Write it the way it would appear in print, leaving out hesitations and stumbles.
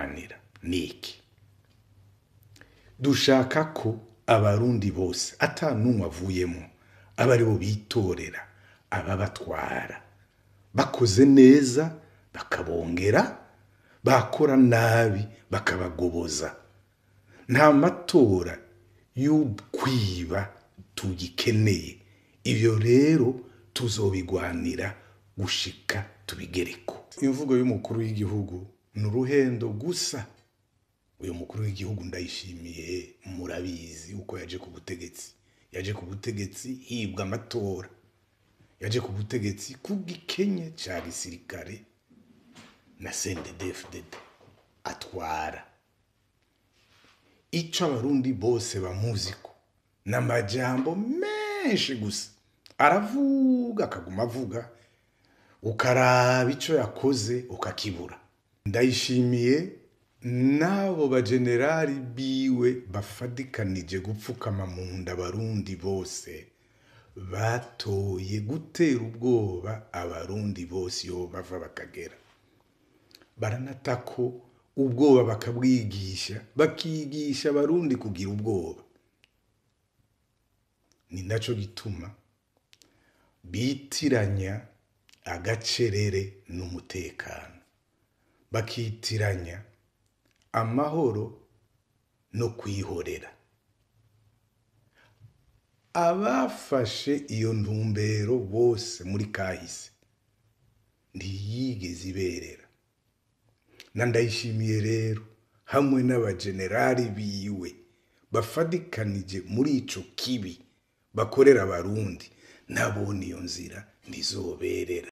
Tuzogwanira niki? Dushaka ko Abarundi bose, ata n'umwe avuyemo, aba aribo bitorera ababatwara. Bakoze neza bakabongera, bakora nabi bakabagoboza. Nta matora y'ukwiba tugikeneye. Ibyo rero tuzobigwanira gushika tubigereko. Imvugo y'umukuru w'igihugu ni uruhendo gusa. Uyu mukuru w'igihugu Ndayishimiye, murabizi uko yaje ku butegetsi. Yaje ku butegetsi hibwa amatora, yaje ku butegetsi kubw'ikenye ca gisirikare na CNDD-FDD atwara. Ico Abarundi bose bamuziko n'amajambo menshi gusa, aravuga akaguma avuga, ukaraba ico yakoze ukakibura. Ndayishimiye n'abo bajenerali biwe bafadikanije gupfukama mu nda Abarundi bose, batoye gutera ubwoba Abarundi bose iyo bava bakagera. Baranatako ubwoba, bakabwigisha, bakigisha Abarundi kugira ubwoba. Ni naco gituma bitiranya agacerere n'umutekano, bakitiranya amahoro no kwihorera. Abafashe iyo ntumbero bose muri kahise ntiyigeze iberera. Na Ndayishimiye rero hamwe n'abajenerali biwe bafadikanije muri ico kibi bakorera Abarundi, nabona iyo nzira ntizoberera.